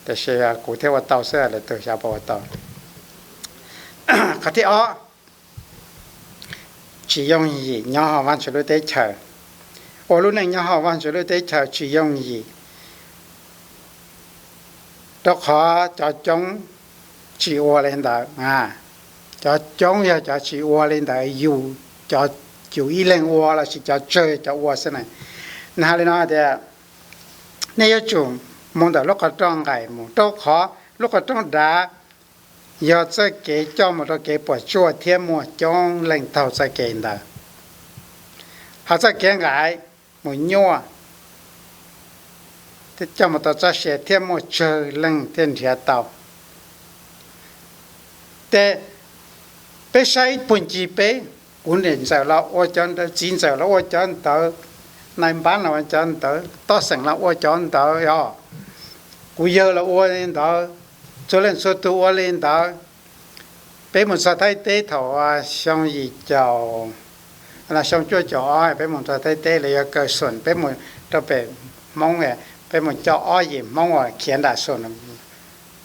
Tiam sis kuv thiaj ua tau xwb, lwm tus xyov puas ua tau. Qhov thib ob, tsis yooj yim nyob hauv Vajtswv lub teb chaws. Ua lub neej nyob hauv Vajtswv lub teb chaws tsis yooj yim, rau qhov cov coob tsis ua li ntawd. Cov coob yog cov tsis ua li ntawd, yus, cov, yus ib leeg ua lossis cov tsawg cov ua xwb na. Nws hais li no tias, nej yuav tsum mus ntawm lub qhov rooj nqaim mus, rau qhov lub qhov rooj dav yog txoj kev coj mus rau kev puas tsuaj thiab muaj coob leej taug txoj kev ntawd. Hos txoj kev nqaim mus nyuaj, coj mus tau txoj sia thiab muaj tsawg leej thiaj nrhiav tau. Ces peb saib puag ncig peb, kuv niam ntxawm los ua cov ntawd, txiv ntxawm los ua cov ntawd, nais npab los ua cov ntawd, toj xeem los ua cov ntawd os, kuv yawg los ua li ntawd, txhua leej txhua tus ua li ntawd. Peb mus txog Thaib teb thaum xyoo yim caum, xyoo cuaj caum ob peb mus txog Thaib teb, lawv yuav kaw xoom, peb mus rau pem Hmoob, peb mus coj ob yim Hmoob uas khiav nram xoom,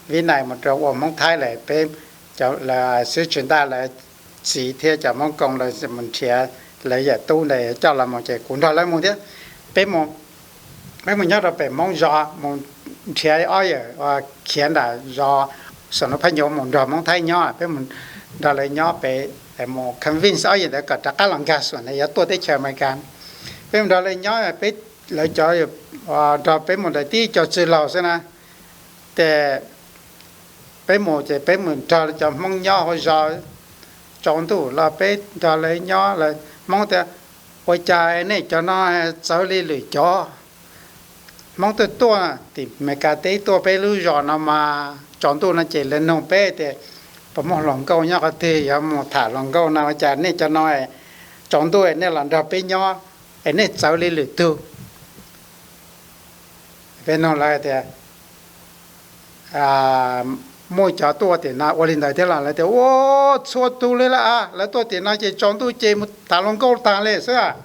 Vib Nais mus rau ua Hmoob Thaib lawm, peb, lawv xib tswv ntaj lawv txiv thiab cov Hmoob Koo lawv mus nrhiav lawv yawm tub ntawd coj los mus ces kuv nrog lawv mus thiab. Peb mus nyob rau pem Hmoob zos mus nrhiav ob yawm khiav nram zos xoom nuv phab nyuv mus nrog Hmoob Thaib nyob, peb mus nrog lawv nyob pem, mus convince ob yawm ntawd kom rov qab los nkag xoom, lawv yuav tuaj teb chaws Amelikas. Peb mus nrog lawv nyob, peb, lawv cov, nrog peb mus ntawm tib co txwj laug xwb na. Ces peb mus ces peb mus nrog cov Hmoob nyob hauv zos, tsaus ntuj los peb nrog lawv nyob, lawv Hmoob tias, ua cas nej cov no txawv li lwm cov? Hmoob tuaj tuaj tim Amelikas teb tuaj peb lub zos no mas tsaus ntuj no ces lawv nug peb tias, puas muaj hluas nkauj nyob qhov twg, yuav mus tham hluas nkauj no, ua cas nej cov no tsaus ntuj nej los nrog peb nyob es nej txawv li lwm tug? Peb nug lawv tias, muaj cov tuaj tim no ua li ntawd thiab los? Lawv tias, ua, txhua tus li lawm, lawv tuaj tim no ces tsaus ntuj ces mus tham hluas nkauj tag li xwb.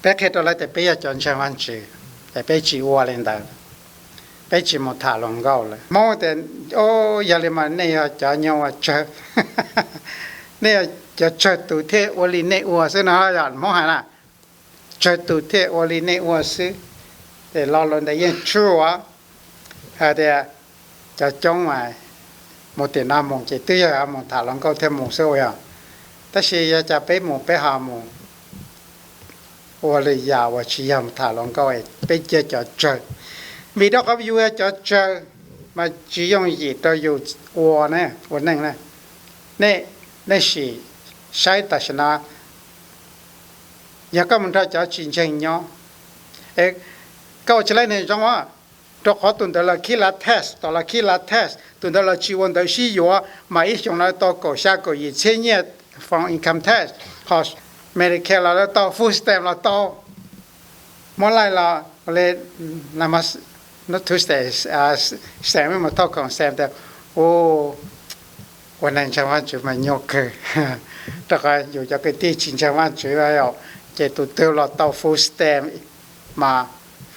Peb qhia rau lawv tias peb yog cov ntseeg Vajtswv, es peb tsis ua li ntawd, peb tsis mus tham hluas nkauj lawm. Hmoob tias, o, yog li mas nej yog cov nyuag uas tsawg, nej yog cov tsawg tus thiaj ua li nej ua xwb no, yog Hmoob hais na, tsawg tus thiaj ua li nej ua xwb. Ces lo lus ntawd yeej true, hais tias cov coob mas mus tim no mus ces twb yog mus tham hluas nkauj thiaj mus xwb ua yog. Tab sis yog cas peb mus peb ho mus ua lwm yam uas tsis yog mus tham hluas nkauj, peb cia cov tsawg. Vim rau qhov yus yog cov tsawg mas tsis yooj yim rau yus ua, ua neej na. Nej, nej sim saib tam sim no, yog koj mus nrog cov tsis ntseeg nyob, koj ua tsis laib neeg zoo, rau qhov tus ntawd lawv khib lav tax, tom lawv khib lav tax, tus ntawd lawv tsis ua ntawv sib yuav mas ib xyoos lawv tau kaum xya kaum yim txhiab nyiaj from income tax, ho Medicare los lawv tau, food stamp los tau, muab laij los li, Tuesday, Sam mus thauj khoom, Sam tias, ua neeg ntseeg Vajtswv mas nyuaj kawg, rau qhov yus cov kwv tij tsis ntseeg Vajtswv, ces tus twg los tau food stamp, mas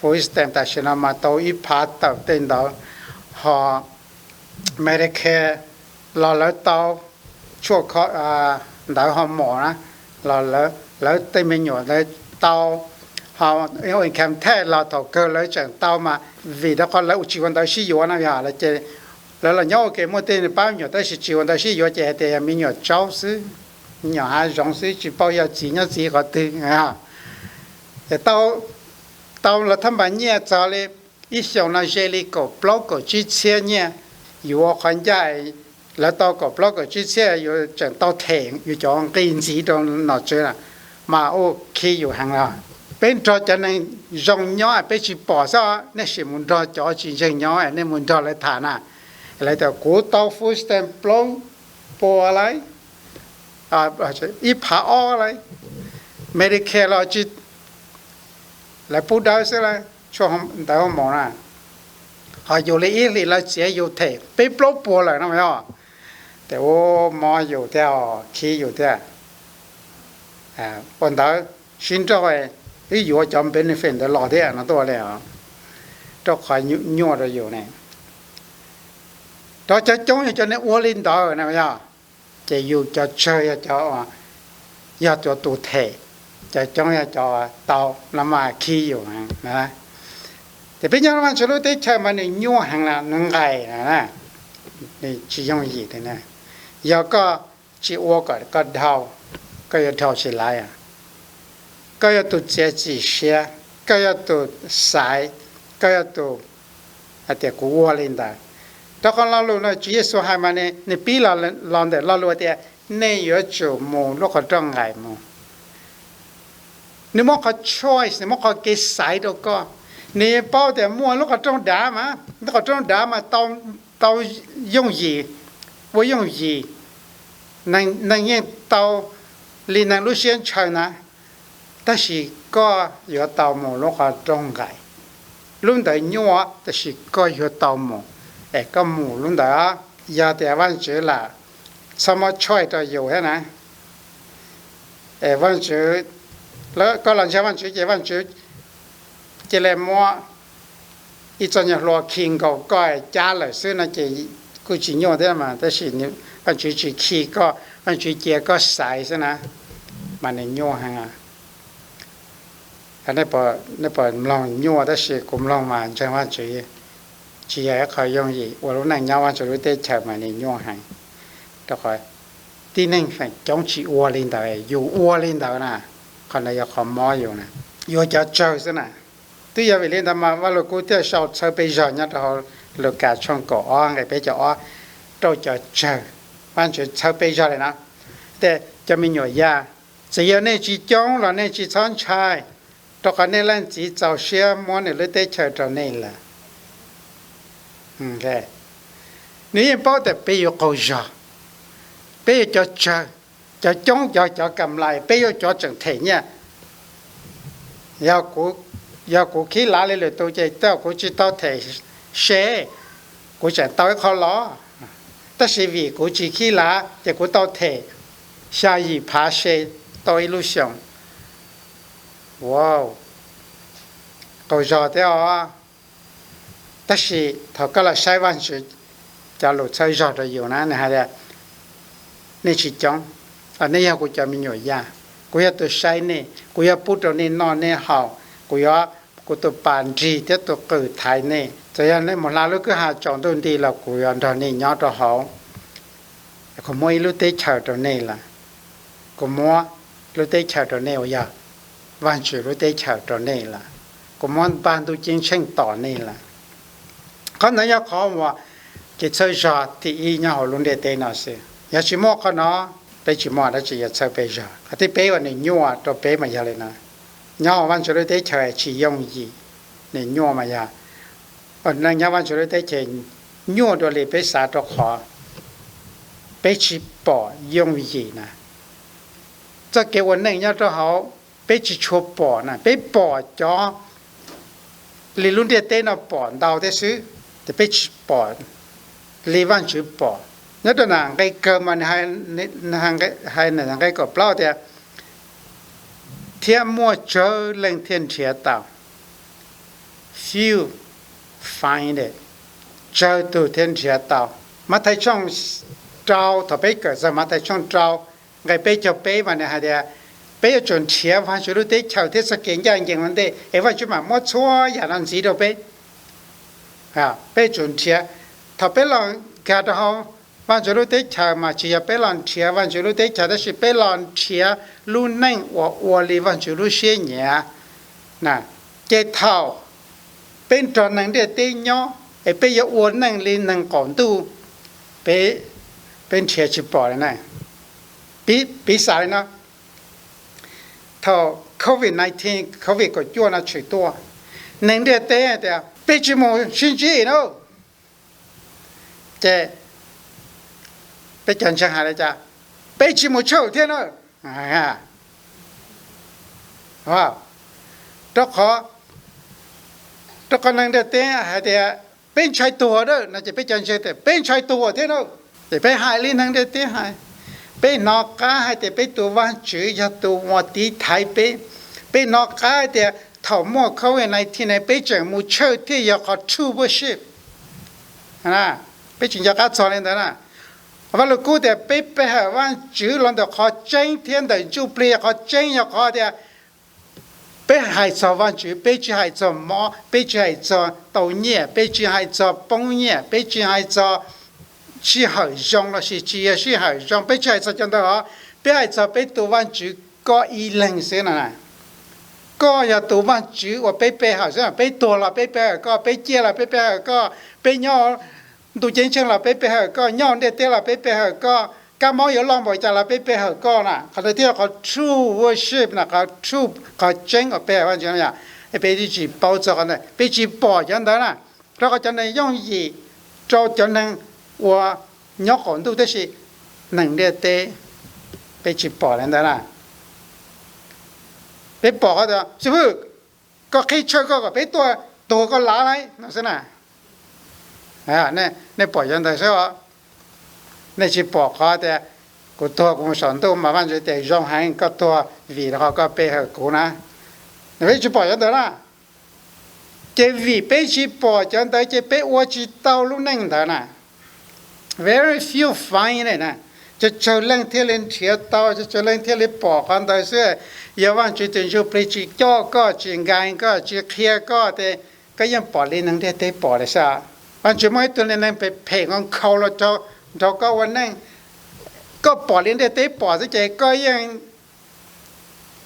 food stamp tam sim no mas tau ib phav tawm tej ntawd, ho Medicare los lawv tau, tshuaj ntawd ho mom na, los lawv tej me nyuam lawv tau, ho income tax los thaum kawg lawv tseem tau mas vim rau qhov lawv tsis ua ntawv sib yuav no, yog ces lawv los nyob ua ke muaj tej pab me nyuam tab sis tsis ua ntawv sib yuav ces hais tias yog me nyuam tsaub xwb, me nyuam hav zoov xwb, tsis paub yog txiv nyob txiv qhov twg. Ces tau, tau lawv thaj npas nyiaj txog li ib xyoos no ze li kaum plaub kaum tsib txhiab nyiaj, yus ua qhov ncaj, lawv tau kaum plaub kaum tsib txhiab, yus tseem tau them yus cov nqi ntxiv rau nom tswv na, mas ua khi yus heev los. Peb nrog cov neeg zoo nyob peb tsis pom xwb, nej sim mus nrog cov tsis ntseeg nyob, nej mus nrog lawv tham na, lawv tias kuv tau food stamp plaub puas lawm, ib phav ob lawm, Medicare los tsis, lawv pub dawb xwb lawm, tshuaj ntawv ho mom na, ho yus li ib hlis lawv txiav yus them peb plaub puas lawm no os. Ces ua mob yus thiab, khi yus thiab. Ua ntawd sib nrauj, wb yuav cov benefit ntawd los thiab no tuaj li os. rau qhov nyuaj rau yus ne. Rau cov coob yog cov neeg ua li ntawd na yog, ces yus cov tsawg yog cov, yog cov tus them, cov coob yog cov tau no mas khi yus. Ces peb nyob Vajtswv lub teb chaws mas nws nyuaj heev na, nws nqaim na, nws tsis yooj yim li na. Yog koj tsis ua kom koj dhau, koj yuav dhau tsis laiv. Koj yog tus txiav txim siab, koj yog tus xaiv, koj yog tus hais tias kuv ua li ntawd. Rau qhov lo lus no Tswv Yexus hais mas nws pib los ntawm lo lus tias nej yuav tsum mus lub qhov rooj nqaim mus. Nws muab qhov choice, nws muab qhov kev xaiv rau koj. Nws yeej paub tias muaj lub qhov rooj dav mas, lub qhov rooj dav mas tau yooj yim, ua yooj yim, neeg yeej tau li neeg lub siab ntshaw na. Tab sis koj yuav tau mus lub qhov rooj nqaim. Lub ntawd nyuaj tab sis koj yuav tau mus, es koj mus lub ntawd. Yog tias Vajtswv lam txhob muab choice rau yus thiab na, Vajtswv, koj los ntseeg Vajtswv ces Vajtswv cia li muab ib txoj nyuag hlua khi nkaus koj cab lawm xwb no ces kuj tsis nyuaj thiab mas, tab sis Vajtswv tsis khi koj, Vajtswv cia koj xaiv xwb na, mas nws nyuaj heev. Nej puas mloog nyuaj, tab sis kuv mloog mas ntseeg Vajtswv tsis yog ib qho yooj yim. Ua lub neej nyob Vajtswv lub teb chaws mas nws nyuaj heev, rau qhov tib neeg feem coob tsis ua li ntawd, yus ua li ntawd na, qhov ntawd yog qhov mob yus na, yus cov tsawg xwb na. Twb yog vim li ntawd mas Vaj Lug Kub thiaj sau txhawb peb zog nyob rau hauv Lukas tshooj kaum ob nqe peb caug ob rau cov tsawg. Vaj Tswv txhawb peb zog li no, tias cov me nyuam yaj, txawm yog nej tsis coob los nej tsis txhob ntshai, rau qhov nej leej txiv txaus siab muab nws lub teb chaws rau nej lawm. Nws yeej paub tias peb yuav qaug zog, peb yuav cov tsawg, cov coob cov cov kam lais, peb yuav cov tseem them nyiaj. Yog kuv khib lav li lwm tus ces tej zaum kuv tsis tau them se, kuv tseem tau ib qho los. Tab sis vim kuv tsis khib lav ces kuv tau them xya yim phav se tau ib lub xyoos. Ua, qaug zog thiab os. Tab sis thaum koj los saib Vajtswv cov lus txhawb zog rau yus na, nws hais tias nej tsis coob, nej yog kuv cov me nyuam yaj, kuv yog tus saib nej, kuv yuav pub rau nej noj nej haus, kuv yuav, kuv tus pas nrig thiab tus qws thaiv nej. Txawm yog nej mus hla lub kwj ha tsaus ntuj nti los kuv yuav nrog nej nyob rau hauv, kuv muab ib lub teb chaws rau nej lawm. Kuv muab lub teb chaws rau nej uas yog Vajtswv lub teb chaws rau nej lawm. Kuv muab npaj ntuj ceeb tsheej tos nej lawm. Qhov ntawd yog qhov uas kev txhawb zog thib ib nyob hauv lub ntiaj teb no xwb. Yog tsis muaj qhov no, peb tsis muaj dab tsi yuav txhawb peb zog. Qhov thib peb uas nws nyuaj rau peb mas yog li no, nyob hauv Vajtswv lub teb chaws tsis yooj yim. Nws nyuaj mas yog, neeg nyob Vajtswv lub teb chaws nyuaj dua li peb xav rau qhov peb tsis pom yooj yim na. Txoj kev ua neej nyob rau hauv peb tsis tshua pom na, peb pom cov li lub ntiaj teb no pom ntau thiab xwb, ces peb tsis pom li Vajtswv pom. Nyob rau nqe kawg mas nws hais, nqe kaum plaub tias, thiab muaj tsawg leej thiaj nrhiav tau. Few find it, tsawg tug thiaj nrhiav tau. Mathais tshooj rau, thaum peb kawm txog Mathais tshooj rau nqe peb caug peb mas nws hais tias peb yuav tsum nrhiav Vajtswv lub teb chaws thiab txoj kev ncaj ncees ua ntej es Vajtswv mam muab txhua yam no ntxiv rau peb. Peb yuav tsum nrhiav, thaum peb los nkag rau hauv Vajtswv lub teb chaws mas tsis yog peb los nrhiav Vajtswv lub teb chaws, tab sis peb los nrhiav lub neej uas ua li Vajtswv lub siab nyiam. Ces thaum peb nrog neeg ntiaj teb nyob es peb yuav ua neej li neeg qaum ntuj, peb nrhiav tsis pom li na. Piv xam li no, thaum covid nineteen, covid kaum cuaj no tshwm tuaj, neeg ntiaj teb hais tias peb tsis mus sib ntsib na. Ces peb cov ntseeg hais li cas? Peb tsis mus church thiab na. Rau qhov, rau qhov neeg ntiaj teb hais tias peb ntshai tuag na no ces peb cov ntseeg tias peb ntshai tuag thiab na. Ces peb hais li neeg ntiaj teb hais. Peb hnov qab hais tias peb tus Vajtswv yog tus uas tiv thaiv peb. Peb hnov qab hais tias thaum muaj covid nineteen ne peb tseem mus church thiaj yog qhov true worship. Peb tsis nco qab txog li ntawd na. Vaj Lug Kub tias peb pe hawm Vajtswv los ntawm qhov tseeb thiab ntawm ntsuj plig, qhov tseeb yog qhov tias peb hais txog Vajtswv, peb tsis hais txog mob, peb tsis hais txog tau nyiaj, peb tsis hais txog poob nyiaj, peb tsis hais txog sij hawm zoo los sis tsis yog sij hawm zoo, peb tsis hais txog cov ntawd os. Peb hais txog peb tus Vajtswv koj ib leeg xwb na. Koj yog tus Vajtswv uas peb pe hawm xwb. Peb tuag los peb pe hawm koj, peb ciaj los peb pe hawm koj, peb nyob ntuj ceeb tsheej los peb pe hawm koj, nyob ntiaj teb los peb pe hawm koj, kab mob yuav loj npaum cas los peb pe hawm koj na. Qhov ntawd thiaj yog qhov true worship na, qhov true, qhov tseeb uas pe hawm Vajtswv no yom. Peb tsis paub txog qhov ntawd, peb tsis pom cov ntawd na. Rau qhov cov ntawd yooj yim rau cov neeg uas nyob qaum ntuj, tab sis neeg ntiaj teb peb tsis pom li ntawd na. Peb pom qhov tias xib fwb, koj qhib tshawj koj kom peb tuaj tuag koj lav lawm no xwb na. Nej pom cov ntawd xwb os. Nej tsis pom qhov tias kuv tuag kuv mus saum ntuj mas Vajtswv tias zoo heev koj tuag vim rau qhov koj pe hawm kuv na. Peb tsis pom cov ntawd na. Ces vim peb tsis pom cov ntawd ces peb ua tsis tau lub neej ntawd na. Very few find it na. Tsawg tsawg leej thiaj li nrhiav tau, tsawg tsawg leej thiaj li pom qhov ntawd xwb. Yog Vajtswv tus ntsuj plig tsis coj koj, tsis nkaig koj, tsis qhia koj ces koj yeej pom li neeg ntiaj teb pom li xwb. Vajtswv muaj ib tug neeg phem phem nkhaus nkhaus los nrog koj ua neej, koj pom li ntiaj teb pom xwb ces koj yeej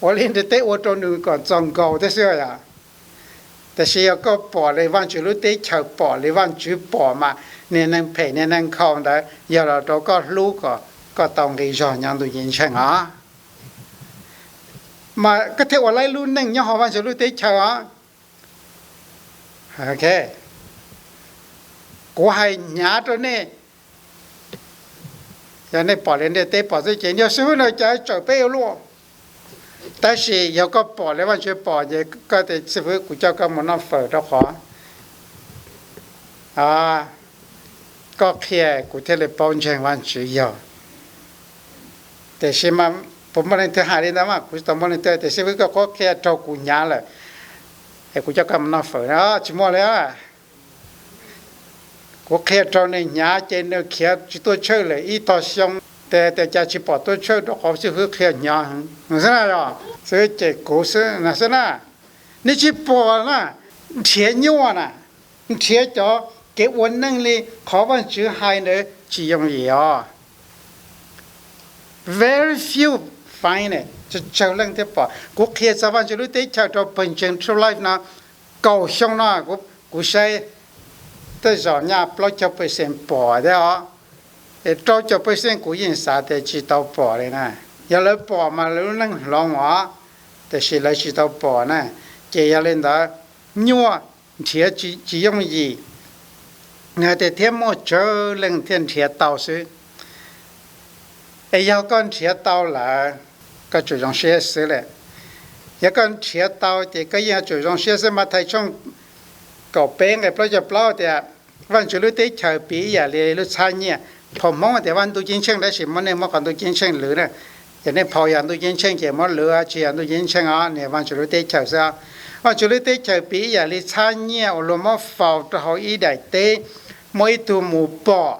ua li ntiaj teb ua rau nws kom txaus nkaus thiab xwb yom. Tiam sis yog koj pom li Vajtswv lub teb chaws pom, li Vajtswv pom mas niag neeg phem niag neeg nkhaus ntawd yog los rau koj hlub kom koj tau nqi zog nyob ntuj ceeb tsheej os. Mas koj thiaj ua laib lub neej nyob hauv Vajtswv lub teb chaws os. Kuv hais hnyav rau nej, yog nej pom li ntiaj teb pom xwb ces yog xib fwb no cas tsawm peb ua luaj. Tab sis yog koj pom li Vajtswv pom ces koj tias xib fwb kuv coj koj mus noj fawm rau qhov koj qhia kuv thiaj li paub ntseeg Vajtswv yog. Tiam sis mas puas muaj leej twg hais li ntawd mas kuv tsis tau muaj leej twg tias xib fwb koj qhuab qhia raug kuv hnyav lawm es kuv coj koj mus noj fawm na, tsis muaj li. Kuv qhia raug nws hnyav ces nws khiav tsis tuaj church lawm ib tog xyoo, tias cas tsis pom tuaj church rau qhov xib fwb qhia hnyav heev xwb na, yog xib fwb cem kuv xwb na xwb na. Nej tsis pom na, nrhiav nyuaj na, nrhiav cov kev ua neej li qhov Vajtswv hais ntawd tsis yooj yim os. Very few find it, tsawg tsawg leej thiaj pom. Kuv qhia txog Vajtswv lub teb chaws rau pawg ntseeg True Life no kaum xyoo no, kuv saib tej zaum nyaj plaub caug percent pom thiab os. Es rau caum percent kuv yeej xav tias tsis tau pom li na. Yog lawv pom mas lawv lub neej hloov os, tiam sis lawv tsis tau pom na. Ces yog li ntawd, nyuaj, nrhiav tsis yooj yim, hais tias thiab muaj tsawg leej thiaj nrhiav tau xwb. Es yog koj nrhiav tau lawm, koj tsuas zoo siab xwb lawm. Yog koj nrhiav tau ces koj yeej yuav tsum zoo siab xwb. Mathais tshooj kaum peb nqe plaub caug plaub tias, Vajtswv lub teb chaws piv ib yam li lub txhab nyiaj. Phau Hmoob tias vaj ntuj ceeb tsheej, tab sis muab nej muab qhov ntuj ceeb tsheej lwv na. Ces nej phau yog ntuj ceeb tsheej ces muab lwv tsis yog ntuj ceeb tsheej os, nws Vajtswv lub teb chaws xwb. Vajtswv lub teb chaws piv ib yam li txhab nyiaj uas luag muab faus rau hauv ib daim teb, muaj ib tug mus pom.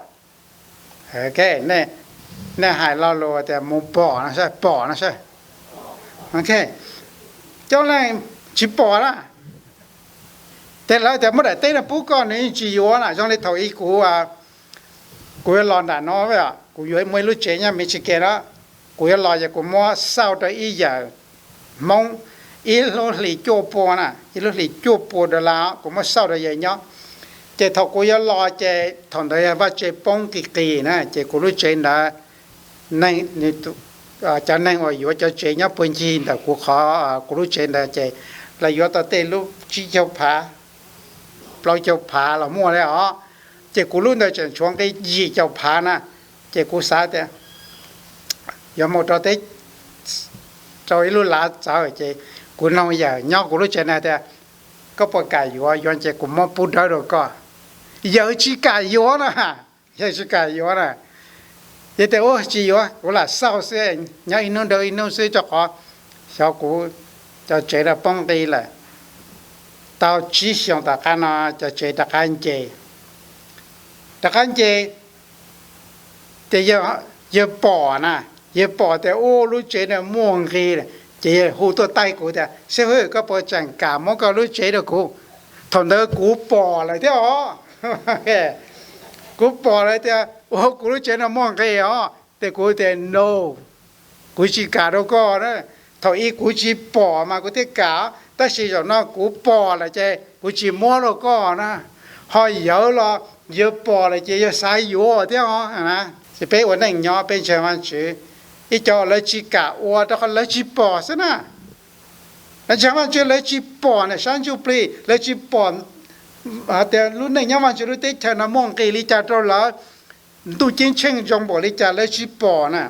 Nej hais lo lus tias mus pom no saib, pom no saib. Coob leej tsis pom na. Ces lawv tias muab daim teb no pub koj, nws yeej tsis yuav na. Zoo li thaum ub kuv, kuv yuav los nram no, kuv yuav muaj ib lub tsev nyob Michigan na, kuv yuav los ces kuv muab xauj rau ib yawm Hmoob ib lub hlis cuaj pua na, ib lub hlis cuaj pua dollar, kuv muab xauj rau yawg nyob. Ces thaum kuv yuav los ces thaum ntawd yog vaj tse poob qis qis na, ces kuv lub tsev ntawd, neeg, cov neeg uas yuav cov tsev nyob puag ncig ntawm kuv qhov, kuv lub tsev ntawd ces lawv yuav tau tej lub tsib caug phav, plaub caug phav los muaj li os. Ces kuv lub ntawd tseem tshuav nqi yim caum phav na. Ces kuv xav tias yuav mus rau teb, rau ib lub lav txawv, ces kuv nug yawg nyob kuv lub tsev ntawd tias, koj puas kam yuav? Yuav ces kuv muab pub dawb rau koj. Yawg tsis kam yuav na, yawg tsis kam yuav na. Yawg tias, ua tsis yuav, kuv lam xauj xwb, nyob ib hnub dhau ib hnub xwb rau qhov xyov kuv cov tsev no poob qis lawm. Tau tsib xyoos tom qab no cov tsev rov qab nce, rov qab nce, ces yawg pom na, yawg pom tias ua lub tsev no muaj nqis, ces yawg hu tuaj taij kuv tias, Xib hwb, koj puas tseem kam muab koj lub tsev rau kuv? Thaum ntawd kuv pom lawm thiab os. Kuv pom lawm tias ua kuv lub tsev no muaj nqis os, ces kuv tias, No, kuv tsis kam rau koj na. Thaum ub kuv tsis pom mas kuv thiaj kam, tab sis zaum no kuv pom lawm ces kuv tsis muab rau koj na. Ho yawg los yawg pom lawm ces yawg xav yuav thiab os. Ces peb ua neej nyob peb ntseeg Vajtswv, ib co lawv tsis kam ua rau qhov lawv tsis pom xwb na. Lawv ntseeg Vajtswv lawv tsis pom na, sab ntsuj plig lawv tsis pom tias lub neej nyob Vajtswv lub teb chaws no muaj nqis li cas rau lawv, ntuj ceeb tsheej zoo npaum li cas lawv tsis pom na.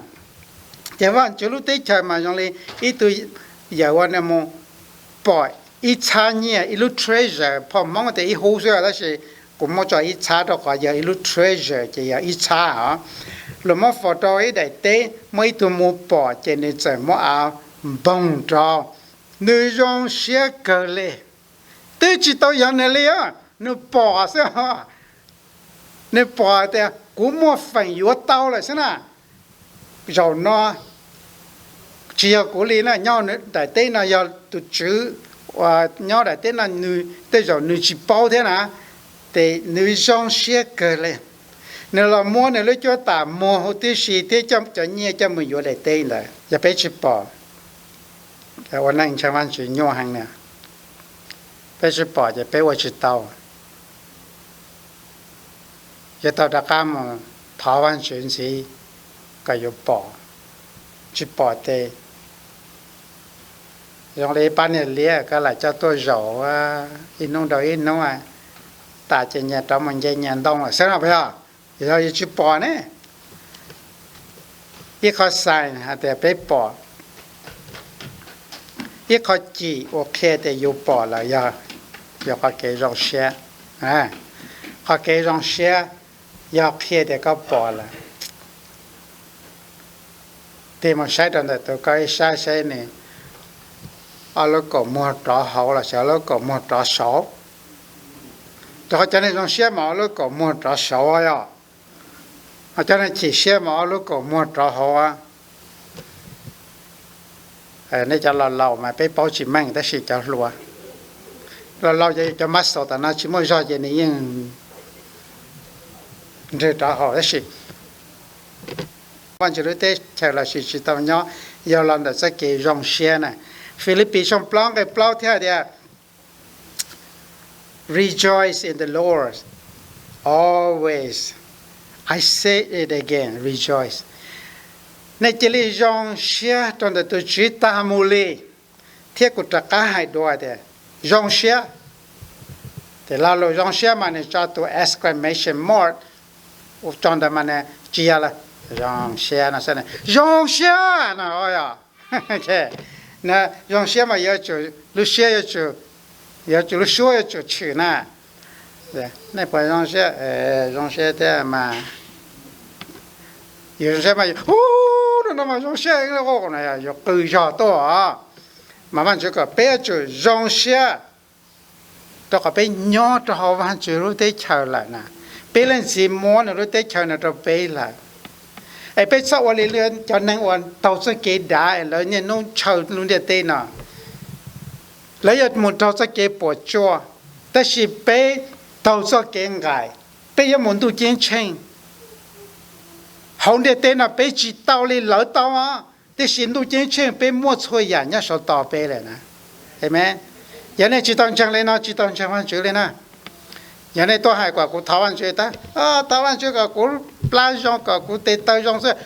Ces Vajtswv lub teb chaws mas zoo li ib tug yawm ua mus pom ib txhab nyiaj, ib lub treasure, phoj Hmoob tias ib hub xwb tab sis kuv muab tso ib txhab rau qhov yog ib lub treasure ces yog ib txhab os. Luag muab faus rau ib daim teb, muaj ib tug mus pom ces nws txawm muab av npoog rau, nws zoo siab kawg li. Twb tsis tau yog nws li, nws pom xwb. Nws pom tias kuv muaj feem yuav tau lawm xwb na. Zaum no tsis yog kuv li na, nyob daim teb no yog tus tswv uas nyob daim teb no nws tej zaum nws tsis paub thiab na, ces nws zoo siab kawg li. Nws los muab nws lub cuab tam muag huv tib si thiab coj cov nyiaj coj mus yuav daim teb ntawd. Yog peb tsis pom, ua neej ntseeg Vajtswv nyuaj heev na. Peb tsis pom ces peb ua tsis tau. Yuav tau rov qab mus thov Vajtswv ntxiv kom yuav pom, tsis pom ces zoo li ib pab niag liab koj lam coj tuaj zaum ib hnub rau ib hnub, tas ces nyias rov mus nce nyias ntoo lawm xwb no puas yog? Yog yus tsis pom ne. Ib qho sign hais tias peb pom, ib qho cim uas qhia tias yus pom lawm yog, yog qhov kev zoo siab. Qhov kev zoo siab yog qhia tias koj pom lawm. Tig mus saib rau ntawm tus koj ib sab saib nws ob lub kaum muag rov hauv los sis ob lub kaum muag rov saud. Rau qhov cov neeg zoo siab mas ob lub kaum muag rov saud yog, ho cov neeg chim siab mas ob lub kaum muag rov hauv. Nej cov laus laus mas peb paub tsis meej tab sis cov hluas, laus laus ces cov muscle tom no tsis muaj zog ces nws yeej nrwg rov hauv tab sis Vajtswv lub teb chaws los sis tsis tau nyob, yog los ntawm txoj kev zoo siab na. Filipis tshooj plaub nqe plaub thiab hais tias, Rejoice in the Lord always. I say it again, rejoice. Nej cia li zoo siab rau ntawm tus Tswv tag mus li. Thiab kuv rov qab hais dua tias zoo siab. Ces lo lus zoo siab mas nws tso tus exclamation mark tso ntawd mas nws tsis yog zoo siab no, zoo siab no. Zoo siab mas yuav tsum lub siab, yuav tsum lub suab yuav tsum tshwm na. Nej puas zoo siab? Zoo siab thiab mas. Yus zoo siab mas yus hu no mas zoo siab, yus qw zog tuaj. Mas Vajtswv kom peb yuav tsum zoo siab, rau qhov peb nyob rau hauv Vajtswv lub teb chaws lawm na. Peb leej txiv muab nws lub teb chaws no rau peb lawm. Es peb txhob ua li cov neeg uas taug txoj kev dav es lawv niaj hnub ntshaw lub ntiaj teb no. Lawv yuav mus raug txoj kev puas tsuaj, tab sis peb taug txoj kev nqaim, peb yuav mus ntuj ceeb tsheej. Hauv ntiaj teb no peb tsis tau li lawv tau, tiam sis ntuj ceeb tsheej peb muaj txhua yam nyob saum tos peb lawm na. Amen. Yog nej tsis tau ntseeg li no, tsis tau ntseeg Vajtswv li na. Yog nej tuaj hais kom kuv thov Vajtswv, thov Vajtswv kom kuv plab zoo, kom kuv tes taw zoo xwb,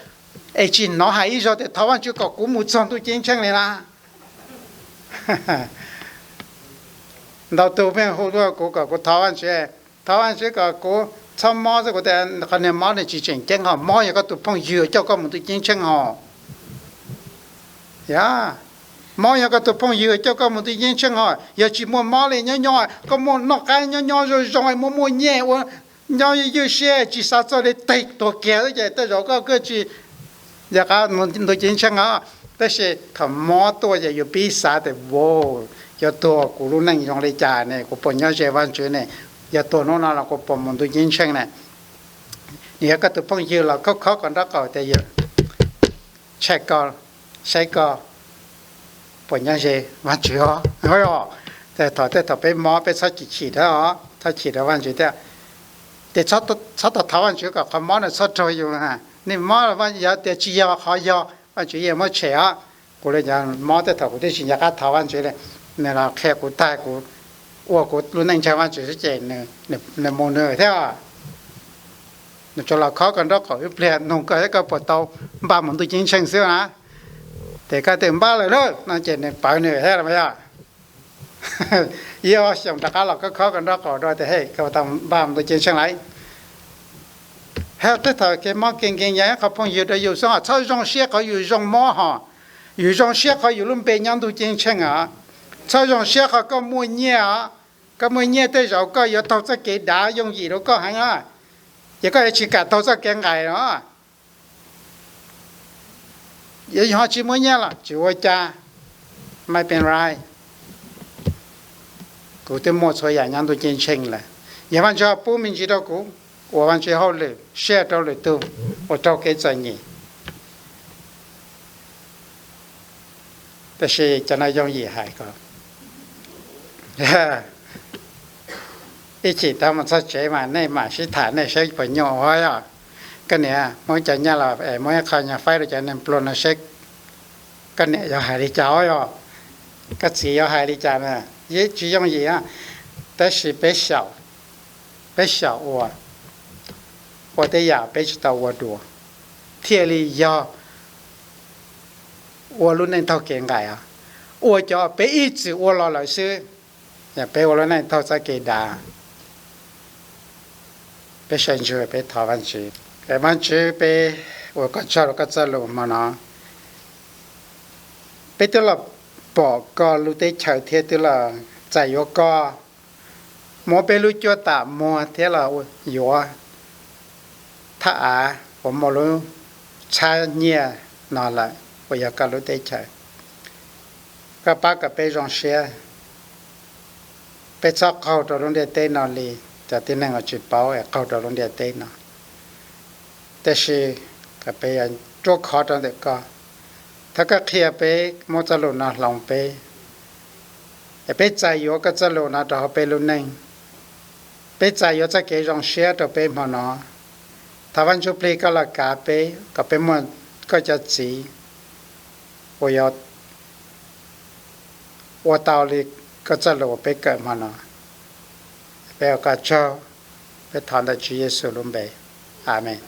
es tsis hnov hais ib zaug tias thov Vajtswv kom kuv mus txog ntuj ceeb tsheej li na. Ntau tus pheej hu tuaj kuv kom kuv thov Vajtswv, thov Vajtswv kom kuv txhob mob xwb, kuv tias qhov niag mob nws tsis tseem ceeb hos, mob yog koj tus phooj ywg coj koj mus ntuj ceeb tsheej hos. Yog, mob yog koj tus phooj ywg coj koj mus ntuj ceeb tsheej hos. Yog tsis muaj mob li nyob nyob, koj muaj noj qab nyob nyob zoo zoo, muaj muaj nyiaj ua, nyob ywj siab tsis xav txog li, teg tuag kiag xwb ces tej zaum koj kuj tsis nco qab mus ntuj ceeb tsheej os. Tab sis thaum mob tuaj ces yus pib xav tias, wow, yuav tuag kuv lub neej zoo li cas ne, kuv puas nyob ze Vajtswv ne, yog tuag hnub no los kuv puas mus ntuj ceeb tsheej ne. Nws yog koj tus phooj ywg los khob khob koj nraub qaum tias yog tshaj koj, saib koj puas nyob ze Vajtswv os. Thaum tej thaum peb mob peb txhob chim chim rau, txhob chim rau Vajtswv thiab. Ces txhob tau thov Vajtswv kom qhov mob no txhob raug yus. Nej mob yog tias tsis yog qhov yog Vajtswv yeej muab tshem os. Kuv li mob tej thaum kuv twb tsis nco qab thov Vajtswv li, nws los qhia kuv tag kuv ua kuv lub neej ntseeg Vajtswv xwb ces nws mus nws thiab. Nws tsuas los khob koj nraub qaum ib pliag nug koj thiab koj puas tau npaj mus ntuj ceeb tsheej xwb na. Ces koj tias npaj lawm na no ces nws pawv nws thiab los yog ib ob xyoos rov qab los khob khob koj nraub qaum dua tias, Hej, koj puas tau npaj mus ntuj ceeb tsheej lawm? Hab tej thaum kev mob kev nkeeg yog ib qho phooj ywg rau yus xwb os. Txhob zoo siab qhov yus zoo mob hos, yus zoo siab qhov yus lub npe nyob ntuj ceeb tsheej os. Txhob zoo siab qhov koj muaj nyiaj os. Koj muaj nyiaj tej zaum koj yuav taug txoj kev dav yooj yim rau koj heev os, ces koj yuav tsis kam taug txoj kev nqaim os. Yog ho tsis muaj nyiaj los tsis ua cas, maiv pem rai, kuv twb muaj txhua yam nyob ntuj ceeb tsheej lawm. Yog Vajtswv ho pub me ntsis rau kuv ua Vajtswv hauj lwm, share rau lwm tug, ua raug kev txom nyem. Tab sis cov no yooj yim hais ko, ib chim tag mus txog tsev mas nej mam sib tham nej saib puas nyuaj ua yog. Koj niam, muab cov nyiaj los es muab ib qho nyuag faib rau cov neeg pluag no seb koj niam yuav hais li cas os, koj txiv yuav hais li cas na. Yeej tsis yooj yim, tab sis peb xyaum, peb xyaum ua, ua tej yam peb tsis tau ua dua, thiaj li yog ua lub neej taug kev nqaim, ua cov peb ib txwm ua los lawm xwb. Yog peb ua lub neej taug txoj kev dav, peb sawv ntsug peb thov Vajtswv. Vajtswv, peb ua koj tsaug rau koj txoj lus hmo no. Peb twb los pom koj lub teb chaws thiab twb los txais yuav koj, muab peb lub cuab tam muag thiab los yuav thaj av uas muaj lub txhab nyiaj no lawm uas yog koj lub teb chaws. Koj pab kom peb zoo siab, peb txhob qaug rau lub ntiaj teb no li cov tib neeg uas tsis paub es qaug rau lub ntiaj teb no. Tab sis kom peb yuav ruaj khov rau ntawm koj. Thov koj qhia peb, muab txoj lus no hloov peb, es peb txais yuav koj txoj lus no rau hauv peb lub neej. Peb txais yuav txoj kev zoo siab rau peb hmo no. Thov Vaj Ntsuj Plig koj los kav peb kom peb muaj koj cov txiv uas yuav ua tau li koj txoj lus uas peb kawm hmo no. Peb ua koj tsaug, peb thov ntawm Tswv Yexus lub npe, Amees.